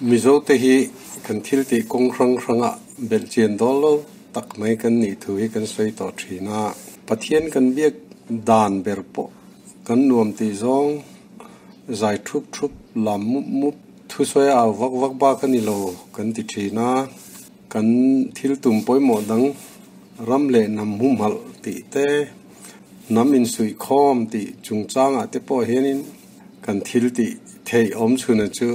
Mizote hi kan thil tih kawng hrang hrangah belhchian dawl lo tak mai kan nih thu hi kan sawi tawh thin a. Pathian kan biak dan ber pawh kan nuam tih zawng zai thup thup, lam mup mup, thusawi a au vak vak bak a ni lo kan ti thin a. Kan thil tum pawimawh dang ram leh hnam humhalh tih te, hnam insuihkhawm tih chungchangah te pawh hianin kan thil tih theih awm chhuna chu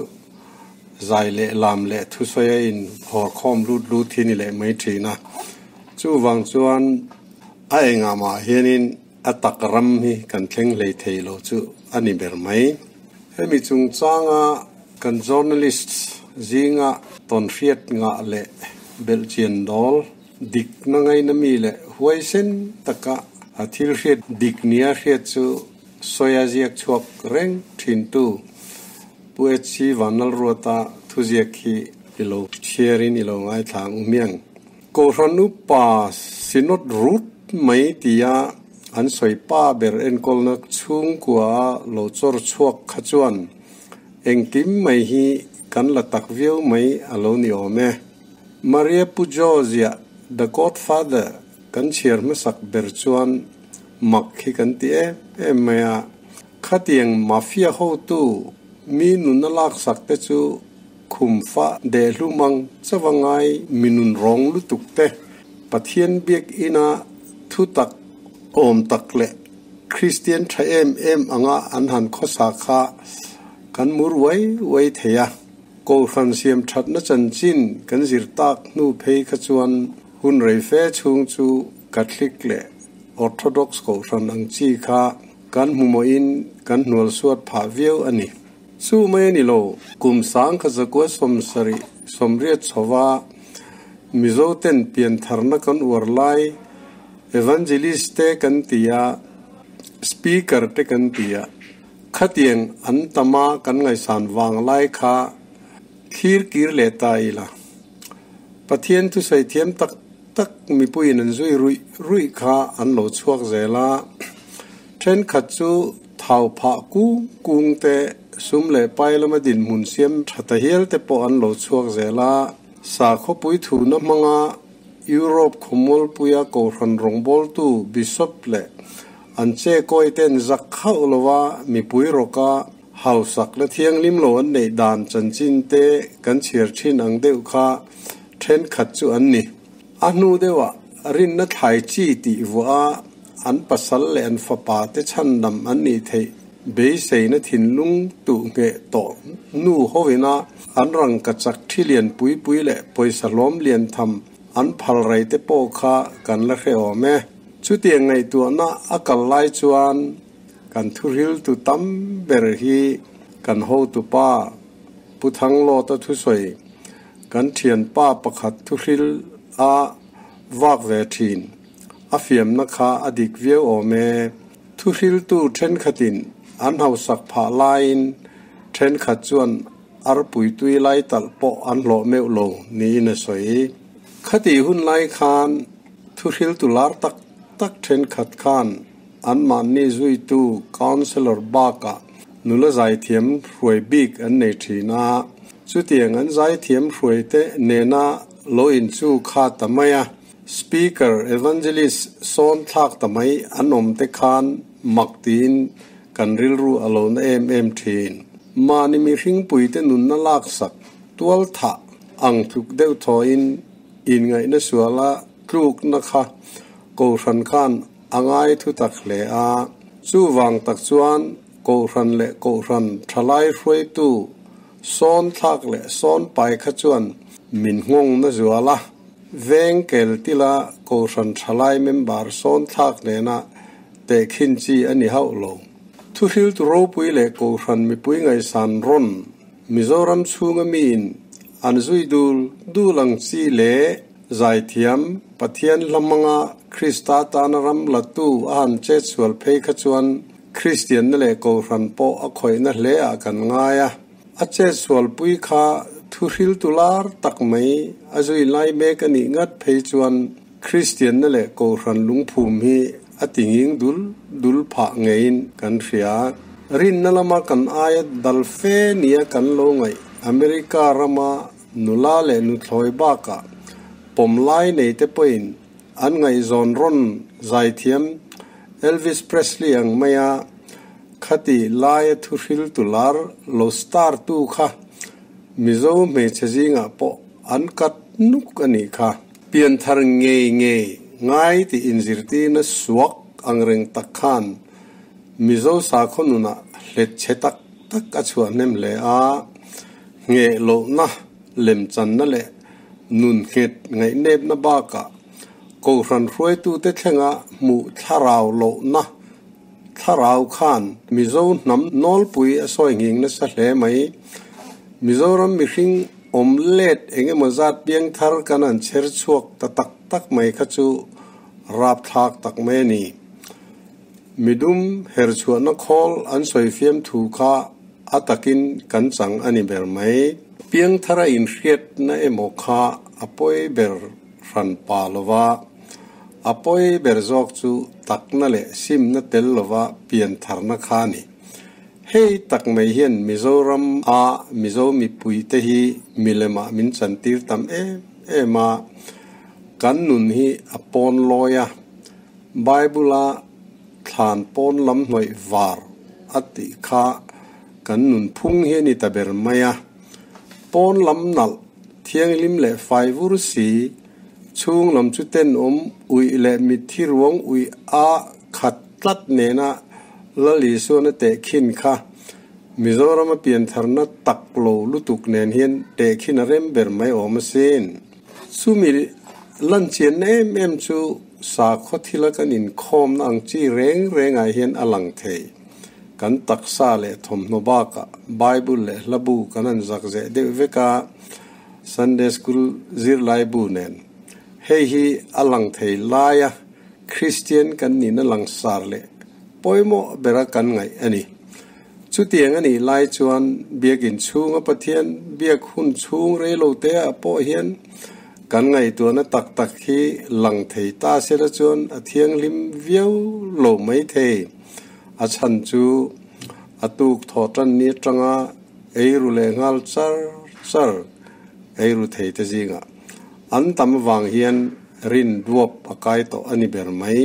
zai leh lam leh thusawi a in hawrkhawm lut lut hi ni leh mai thin a. Chuvang chuan a engah mah hianin a tak ram hi kan thleng hlei thei lo chu a ni ber mai. Hemi chungchanga kan journalists zinga tawnhriat ngah leh belhchian dawl dik na ngaina mi leh huaisen taka a thil hriat dik nia hriat chu sawi a ziak chhuak reng thintu Pu HC Vanlalruata thuziak hi i lo chhiarin i lo ngaithla ang u hmiang. Kohhran upa Synod rut mai tia an sawi pa ber enkawlna chhungkua a lo chawr chhuak kha chuan engkim mai hi kan la tak viau mai a lo ni awm e. Maria Pujo ziah The Godfather kan chhiar hmasak ber chuan mak hi kan ti em em mai a. Khatiang mafia hotu mi nuna laksak te chu khum fa deh hlum ang chauh a ngai mi nun rawng lutuk te, Pathian biakina thu tak awm tak leh Kristian tha em em anga an han khawsa kha kan mur uai uai thei a. Kohhran siam thatna chanchin kan zir tak hnu phei kha chuan hun rei fe chhung chu Catholic leh Orthodox kohhran ang chi kha kan hmuhmawhin kan hnualsuat phah viau a ni. Chu mai a ni lo, kum 1970 chhova Mizoten piantharna kan uar lai Evangelist te kan ti a, Speaker te kan ti a, khatiang an tama kan ngaihsan vang lai kha thlir kir leh ta ila. Pathian thusawi thiam tak tak mipuiin an zui ruih ruih kha an lo chhuak zel a, thenkhat chu thau phah kung kung te, sum leh pai lama dinhmun siam tha ta hial te pawh an lo chhuak zel a. Sakhawpui thuna hmanga Europe khawmualpuia Kohhran rawngbawltu Bishop leh an che kawi ten zak khauh lova mipui rawka Hausak la thianghlim lo an neih dan chanchin te kan chhiar thin ang deuh kha thenkhat chu an ni. A hnu deuhah rinna thlai chi tih vuah a an pasal leh an fapa te chhandam an nih theih beiseina thinlung tuh ngheh tawh nu hovina an rangkachak thi lian pui pui leh pawisa hlawm lian tham an phal rei te pawh kha kan la hre awm e. Chutiang ngaihtuahna a kal lai chuan Kan thuhriltu tam ber hi kan hotupa Pu Thanglawta thusawi, kan thianpa pakhat thuhril a vak ve thin. A fiamna kha a dik viau awm e. Thuhriltu thenkhatin an hausak phah laiin thenkhat chuan arpui tui lai talh pawh an hlawh meuh lo niin a sawi. Khatih hun lai khan thuhriltu lar tak tak thenkhat khan Anmahni zuitu Councillor bakah nula zaithiam hruai bik an nei thin a, chutiang an zaithiam hruaite nena lo inchu kha ta mai a, Speaker Evangelist sawn thlak ta mai an awm te khan mak tiin kan rilru a lo na em em thin. Mahni mihringpuite nunna laksak tual thah ang tluk deuh thawhin inngaihna suala tlukna kha Kohhran khan a ngai thu tak hle a, chuvang tak chuan Kohhran leh Kohhran thalai hruaitu sawn thlak leh sawn pai kha chuan min nghawng na zual a, veng kel tila Kohhran thalai member sawn thlak nena tehkhin chi a ni hauh lo. Thuhriltu ropui leh Kohhran mipui ngaihsan rawn Mizoram chhunga miin an zui dul dul ang chi leh Zaithiam, Pathian hla hmanga Krista tana ram latu a han chetsual phei kha chuan Kristianna leh Kohhran pawh a khawihna hle ah kan ngai a. A chetsualpui kha thuhriltu lar tak mai a zui lai mek a nih ngat phei chuan Kristianna leh Kohhran lungphum hi a ti nghing dul dul phah ngeiin kan hria. Rinna lama kan aia dal fe nia kan lo ngaih America rama nula leh nuthlawi bakah pawmlai nei te pawhin an ngaihzawn rawn zaithiam Elvis Presley ang maia khati laia thuhril tu lar lo star tu kha Mizo hmeichhe zingah pawh an kat nuk a nih kha. Pianthar ngei ngei ngai tih inzirtirna suak angreng tak khan Mizo sakhaw nunah hlet chhe tak tak a chhuah hnem hle a, ngheh lohna, lemchanna leh nun nghet ngaihnepna bakah Kohhran hruaitute thlenga hmuh thlarau lohna thlarau khan Mizo hnam nawlpui a sawi nghing nasa hle mai. Mizoram mihring awm let eng emaw zat piang thar kan han chher chhuak ta tak tak mai kha chu rapthlak tak mai a ni. Midum herchhuahna khawl an sawi fiam thu kha a takin kan chang a ni ber mai. Piangthara inhriatna emaw kha a pawi ber hran pa lova, a pawi ber zawk chu takna leh simna tel lova piantharna kha a ni. Hei tak mai hian Mizoram a Mizo mipuite hi milemah min chantir tam em em a, kan nun hi a pawn lawi a. Bible-a thlan pawn lam hnawih var a tih kha kan nunphung hi a ni ta ber mai a. Pawn lam nalh, thianghlim leh fai vur si, chhung lam chu tenawm uih leh mitthi ruang uih a khat tlat nena Lal Isuan a tehkhin kha Mizorama piantharna tak lo lutuk nen hian tehkhin a rem ber mai awm asin. Chumi lanchianna em em chu sakhaw thila kan inkhawmna ang chi reng rengah hian a lang thei. Kan taksa leh thawmhnaw bakah Bible leh hlabu kan han zak zeh deuh vek a, Sunday School zirlai bu nen. Hei hi a lang thei laia Kristian kan nihna langsar leh pawimawh bera kan ngaih a ni. Chutiang a nih lai chuan biakin chhunga Pathian biak hun chhung reilote ah pawh hian kan ngaihtuahna tak tak hi lang thei ta sela chuan a thianghlim viau lo mai thei. A chhan chu a tuk thawh tan ni atanga eiru leh nghal char char eiru thei te zingah an tam avang hian rin duap a kai tawh a ni ber mai.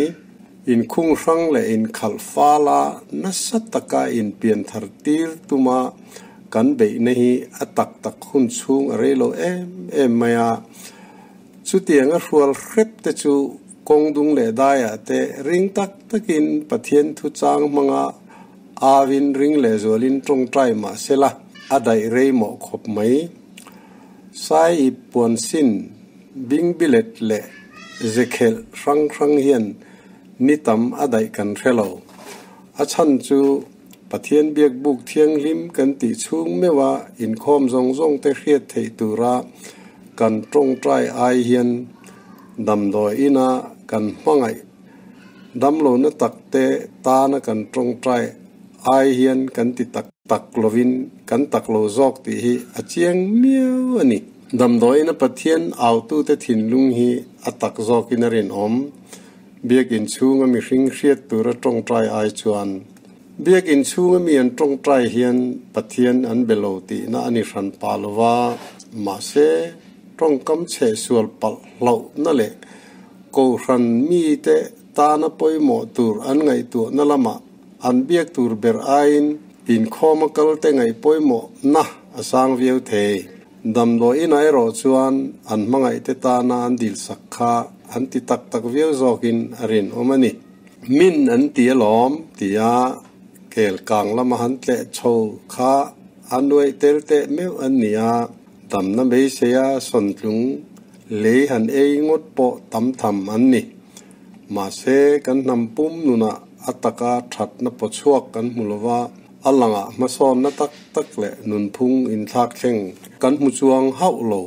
Inkhung hrang leh inkhalh fala nasa taka inpianthar tir tuma kan beihna hi a tak tak hun chhung a rei lo em em mai a. Chutianga hrual hrep te chu kawng dung leh daiah te ring tak takin Pathian thu chang hmanga awin ring leh zualin tawngtai mah sela a daih rei mawh khawp mai. Sai ip puansin Bingbilet leh zekhelh hrang hrang hian ni tam a daih kan hre lo. A chhan chu Pathian biakbuk thianghlim kan tih chhung meuha inkhawm zawng zawng te hriat theih tura kan tawngtai ai hian damdawi ina kan hmangaih damlohna tak te tana kan tawngtai ai hian kan ti tak tak lovin kan tak lo zawk tih hi a chiang miau a ni. Damdawiin a Pathian autute thinlung hi a tak zawkin a rinawm. Biakin chhunga mihring hriat tura tawngtai ai chuan Biakin chhunga mi an tawngtai hian Pathian an be lo tihna a ni hran pah lova, mahse tawngkam chheh sual palh hlauhna leh Kohhran mite tana pawimawh tur an ngaihtuahna lamah An biak tur ber aiin inkhawma kalte ngaih pawimawhna a sang viau thei. Damdawi inah erawh chuan an hmangaihte tana an dilsak kha an ti tak tak viau zawkin a rinawm a ni. Min an ti alawm tia kel kang lama han tleh chho kha a nuaih tel teh meuh an ni a, damna beiseia sawntlung lei han ei ngawt pawh tam tham an ni. Mahse, kan hnam pum nunah a taka thatna pawchhuak kan hmu lova, a langah hmasawnna tak tak leh nunphung inthlak thleng kan hmu chuang hauh lo.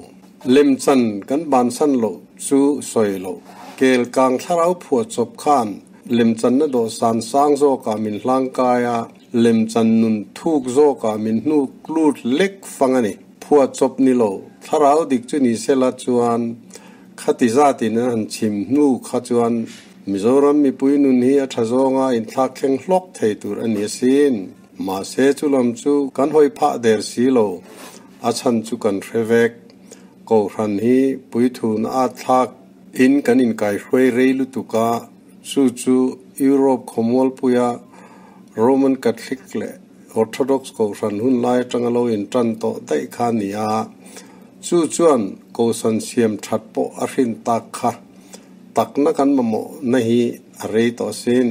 Lemchan kan bansan loh chu sawi loh. Kel kang thlarau phuah chawp khan lemchanna dawhsan sang zawkah min hlangkai a, lemchan nun thuk zawkah min hnuk lut lek fang a ni. Phuah chawp ni lo, thlarau dik chu ni sela chuan Khati zatin an han chhim hnu kha chuan Mizoram mipui nun hi a tha zawnga inthlak thleng hlawk thei tur a ni asin. Mahse chu lam chu kan hawi phah der si lo. A chhan chu kan hre vek. Kohhran hi puithuna a thlak in kan inkaihruai rei lutuk a, chu chu Europe khawmualpuia Roman Catholic leh Orthodox kohhran hun lai atanga lo intan tawh daih kha a ni a, chu chuan kohhran siam that pawh a hrin tak kha takna kan mamawh na hi a rei tawh asin.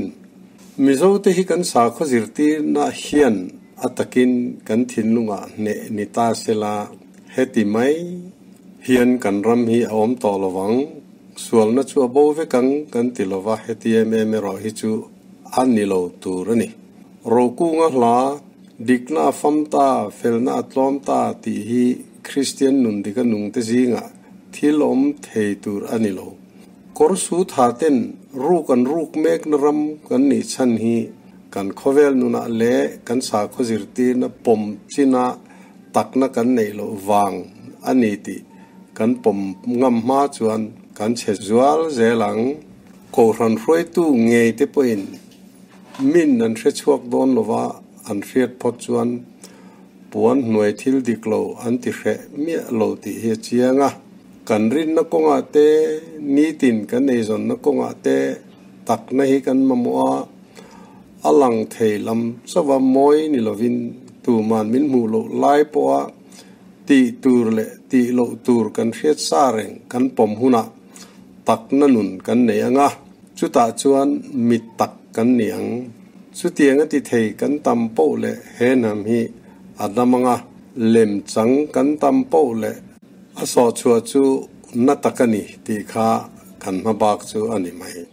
Mizote hi kan sakhaw zirtirna hian a takin kan thinlungah hneh ni ta sela heti mai hian kan ram hi a awm tawh lo vang, sualna chu a bo vek ang kan ti lo va, heti em em erawh hi chu a ni lo tur a ni. Rokunga hla, Dikna a fam ta, felna a tlawm ta tih hi Kristian nun dika nungte zingah thil awm thei tur a ni lo. Kawr su tha ten ruk an ruk mekna ram kan nih chhan hi kan khawvel nunah leh kan sakhaw zirtirna pawm china takna kan neih loh vang a ni tih kan pawm ngam hma chuan kan chhe zual zel ang. Kohhran hruaitu ngei te pawhin min an hre chhuak dawn lova an hriat phawt chuan puan hnuai thil dik lo an ti hreh miah lo tih hi a chiang a. Kan rinna kawngah te, nitin kan eizawnna kawngah te takna hi kan mamawh a, a lang thei lam chauha mawi ni lovin tuman min hmuh loh lai pawha tih tur leh tih loh tur kan hriat sa reng kan pawm hunah takna nun kan nei ang a, chutah chuan mit tak kan ni ang. Chutiang a ti thei kan tam poh leh he hnam hi a dam ang a, lem chang kan tam poh leh a sawhchhuah chu na tak a ni tih kha kan hma bak chu a ni mai.